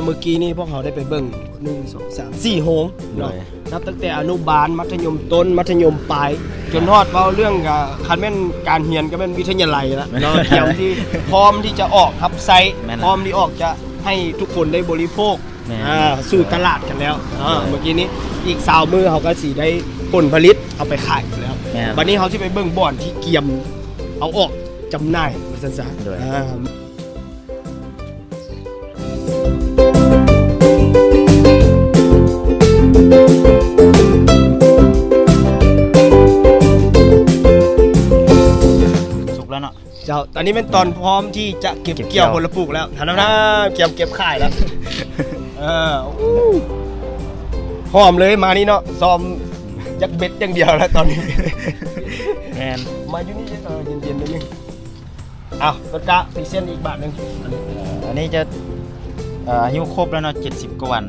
ເມື່ອກີ້ນີ້ພວກເຮົາໄດ້ໄປເບິ່ງ ໜຶ່ງ ສອງ ສາມ ສີ່ໂຮງເນາະ ໂດຍ ນັບຕັ້ງແຕ່ອະນຸບານ ມັດທະຍົມຕົ້ນ ມັດທະຍົມປາຍ ຈົນຮອດເວົ້າເລື່ອງ ກະ ຄັນແມ່ນການຮຽນກະແມ່ນວິທະຍາໄລລະເນາະ ຕຽມທີ່ ພ້ອມທີ່ຈະອອກຮັບໃຊ້ ແມ່ນລະ ພ້ອມທີ່ອອກຈະໃຫ້ທຸກຄົນໄດ້ບໍລິໂພກ ແມ່ນ ອ່າ ສູ່ຕະຫຼາດກັນແລ້ວ ອ່າ ໂດຍ ເມື່ອກີ້ນີ້ອີກຊາວມື້ເຮົາກະຊິໄດ້ຜົນຜະລິດເອົາໄປຂາຍກັນແລ້ວ ແມ່ນ ບາດນີ້ເຮົາຊິໄປເບິ່ງບ່ອນທີ່ກຽມເອົາອອກຈຳໜ່າຍ ວ່າຊັ້ນຊະ ໂດຍ ອ່າ ສຸກແລ້ວເນາະ ເຈົ້າ ຕອນນີ້ແມ່ນຕອນພ້ອມທີ່ຈະເກັບ ເກັບກ່ຽວ ກ່ຽວຜົນລະປູກແລ້ວ ຫັ້ນນະ ກຽມ ກຽມຂາຍແລ້ວ ເອີ ຫອມເລີຍ ມານີ້ເນາະ ຊອມຢາກເບັດຢ່າງດຽວແລ້ວຕອນນີ້ ແມ່ນ ມາຢູ່ນີ້ ເອີ ເຢັນໆ ໜ້ອຍໜຶ່ງ ເອົາ ຕົ້ນກ້າ ພຣີເຊັນອີກບາດໜຶ່ງ ເອີ ອັນນີ້ຈະ ເອີ ອາຍຸຄົບແລ້ວເນາະ ເຈັດສິບກວ່າວັນ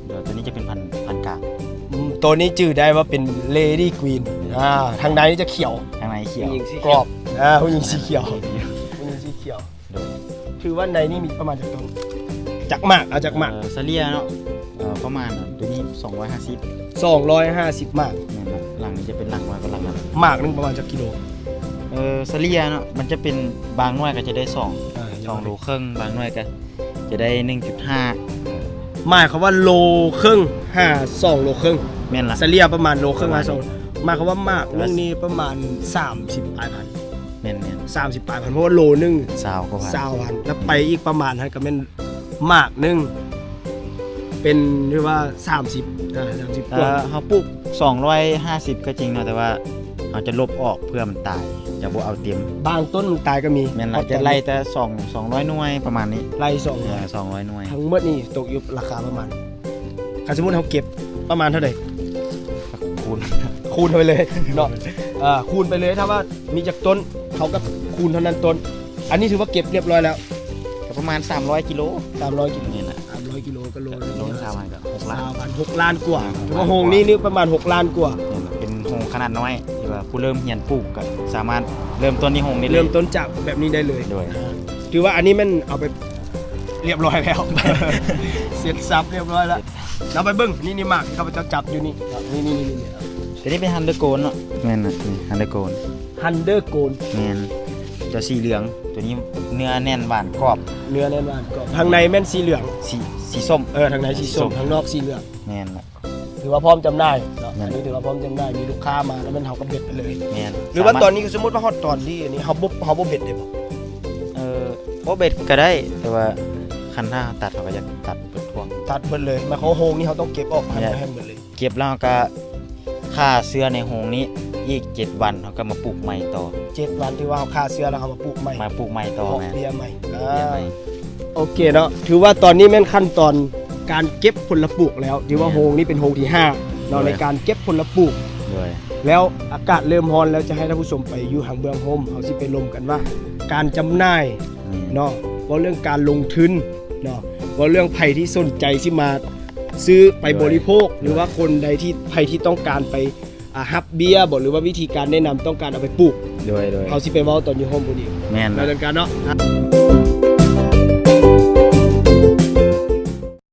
ດຽວໂຕນີ້ຈະເປັນພັນ ພັນກາງ ອືມ ໂຕນີ້ຈື່ໄດ້ວ່າເປັນເລດີ້ກຣີນ ອ່າ ທາງໃນນີ້ຈະຂຽວ ທາງໃນຂຽວ ຜູ້ຍິງສີຂຽວ ກອບ ອ່າ ຜູ້ຍິງສີຂຽວ ຜູ້ຍິງສີຂຽວ ໂດຍ ຖືວ່າໃນນີ້ມີປະມານຈັກຕົ້ນ ຈັກໝາກ ເອົາຈັກໝາກ ເອີ ສະເລ່ຍເນາະ ເອີ ປະມານ ໂຕນີ້ສອງຮ້ອຍຫ້າສິບ ສອງຮ້ອຍຫ້າສິບໝາກ ແມ່ນລະ ຫຼັງນີ້ຈະເປັນຫຼັງນ້ອຍກວ່າຫຼັງນັ້ນ ໝາກໜຶ່ງປະມານຈັກກິໂລ ເອີ ສະເລ່ຍເນາະ ມັນຈະເປັນ ບາງໜ່ວຍກະຈະໄດ້ສອງ ອ່າ ສອງໂລເຄິ່ງ ບາງໜ່ວຍກະຈະໄດ້ໜຶ່ງຈຸດຫ້າ ໝາຍຄວາມວ່າໂລເຄິ່ງຫາສອງໂລເຄິ່ງ ແມ່ນລະ ສະເລ່ຍປະມານໂລເຄິ່ງຫາສອງ ປະມານນີ້ ໝາຍຄວາມວ່າໝາກໜຶ່ງນີ້ປະມານສາມສິບປາຍພັນ ແມ່ນໆ ສາມສິບປາຍພັນ ເພາະວ່າໂລໜຶ່ງ ຊາວກວ່າພັນ ຊາວພັນ ແລ້ວໄປອີກປະມານຫັ້ນກະແມ່ນໝາກໜຶ່ງ ເປັນ ຖືວ່າສາມສິບ ອ່າ ສາມສິບກວ່າ ເອີ ເຮົາປູກສອງຮ້ອຍຫ້າສິບກະຈິງເນາະ ແຕ່ວ່າເຮົາຈະລົບອອກເພື່ອມັນຕາຍ ຈະບໍ່ເອົາເຕັມ ບາງຕົ້ນມັນຕາຍກະມີ ແມ່ນລະ ຈະໄລ່ແຕ່ສອງ ສອງຮ້ອຍໜ່ວຍປະມານນີ້ ໄລ່ສອງ ເອີ ສອງຮ້ອຍໜ່ວຍ ທັງໝົດນີ້ຕົກຢູ່ລາຄາປະມານ ຄັນສົມມຸດເຮົາເກັບປະມານເທົ່າໃດ ຄູນ ຄູນໄປເລີຍເນາະ ເອີ ຄູນໄປເລີຍ ຖ້າວ່າມີຈັກຕົ້ນ ເຮົາກະຄູນເທົ່ານັ້ນຕົ້ນ ອັນນີ້ຖືວ່າເກັບລຽບຮ້ອຍແລ້ວ ກະປະມານສາມຮ້ອຍກິໂລ ສາມຮ້ອຍກິໂລ ແມ່ນລະ ສາມຮ້ອຍກິໂລກະໂລ ໂລຊາວພັນກະຫົກລ້ານ ອ່າ ຫົກລ້ານກວ່າ ຖືວ່າໂຮງນີ້ນີ້ປະມານຫົກລ້ານກວ່າ ແມ່ນລະ ເປັນໂຮງຂະໜາດນ້ອຍ ທີ່ວ່າຜູ້ເລີ່ມຮຽນປູກກະສາມາດເລີ່ມຕົ້ນທີ່ໂຮງນີ້ເລີຍ ເລີ່ມຕົ້ນຈາກແບບນີ້ໄດ້ເລີຍ ໂດຍ ອ່າ ຖືວ່າອັນນີ້ແມ່ນເອົາໄປລຽບຮ້ອຍແລ້ວ ເສັດສັບລຽບຮ້ອຍແລ້ວ ເອົາໄປເບິ່ງ ນີ້ ນີ້ໝາກທີ່ຂ້າພະເຈົ້າຈັບຢູ່ນີ້ ນີ້ໆ ໂຕນີ້ເປັນຮັນເດີໂກນເນາະ ແມ່ນນະ ນີ້ຮັນເດີໂກນ ຮັນເດີໂກນ ແມ່ນ ຈະສີເຫຼືອງ ໂຕນີ້ເນື້ອແໜ້ນຫວານກອບ ເນື້ອແໜ້ນຫວານກອບ ທາງໃນແມ່ນສີເຫຼືອງ ສີ ສີສົ້ມ ເອີ ທາງໃນສີສົ້ມ ສີສົ້ມ ທາງນອກສີເຫຼືອງ ແມ່ນລະ ຖືວ່າພ້ອມຈຳໜ່າຍເນາະ ແມ່ນ ອັນນີ້ຖືວ່າພ້ອມຈຳໜ່າຍ ມີລູກຄ້າມາແລ້ວແມ່ນເຮົາກະເບັດໄປເລີຍ ແມ່ນ ຫຼືວ່າຕອນນີ້ສົມມຸດວ່າຮອດຕອນທີ່ອັນນີ້ ເຮົາບໍ່ ເຮົາບໍ່ເບັດໄດ້ບໍ່ ເອີ ບໍ່ເບັດກະໄດ້ ແຕ່ວ່າຄັນຖ້າເຮົາຕັດ ເຮົາກະຢາກຕັດເບິດພວກ ຕັດເບິດເລີຍ ໝາຍຄວາມວ່າໂຮງນີ້ເຮົາຕ້ອງເກັບອອກໃຫ້ ແມ່ນ ໃຫ້ໝົດເລີຍ ເກັບແລ້ວເຮົາກະຂ້າເຊື້ອໃນໂຮງນີ້ອີກເຈັດວັນ ເຮົາກະມາປູກໃໝ່ຕໍ່ ເຈັດວັນ ທີ່ວ່າເຮົາຂ້າເຊື້ອແລ້ວເຮົາມາປູກໃໝ່ ມາປູກໃໝ່ຕໍ່ ເພາະ ແມ່ນ ເບ້ຍໃໝ່ ເພາະເບ້ຍໃໝ່ ອ່າ ໂອເຄເນາະ ຖືວ່າຕອນນີ້ແມ່ນຂັ້ນຕອນການເກັບຜົນລະປູກແລ້ວ ຖືວ່າ ແມ່ນ ໂຮງນີ້ເປັນໂຮງທີຫ້າເນາະ ໂດຍ ໃນການເກັບຜົນລະປູກ ໂດຍ ແລ້ວອາກາດເລີ່ມຮ້ອນແລ້ວ ຈະໃຫ້ທ່ານຜູ້ຊົມໄປຢູ່ທາງເບື້ອງຮົ່ມ ເຮົາຊິໄປລົມກັນວ່າການຈຳໜ່າຍ ແມ່ນ ເນາະ ເວົ້າເລື່ອງການລົງທຶນເນາະ ເວົ້າເລື່ອງໃຜທີ່ສົນໃຈຊິມາຊື້ໄປ ໂດຍ ບໍລິໂພກ ໂດຍ ຫຼືວ່າຄົນໃດທີ່ ໃຜທີ່ຕ້ອງການໄປ ອ່າ ຮັບເບ້ຍບໍ ຫຼືວ່າວິທີການແນະນຳ ຕ້ອງການເອົາໄປປູກ ໂດຍ ໂດຍ ເຮົາຊິໄປເວົ້າຕອນຢູ່ຮົ່ມພຸ້ນອີກ ແມ່ນ ແລ້ວກັນເນາະ.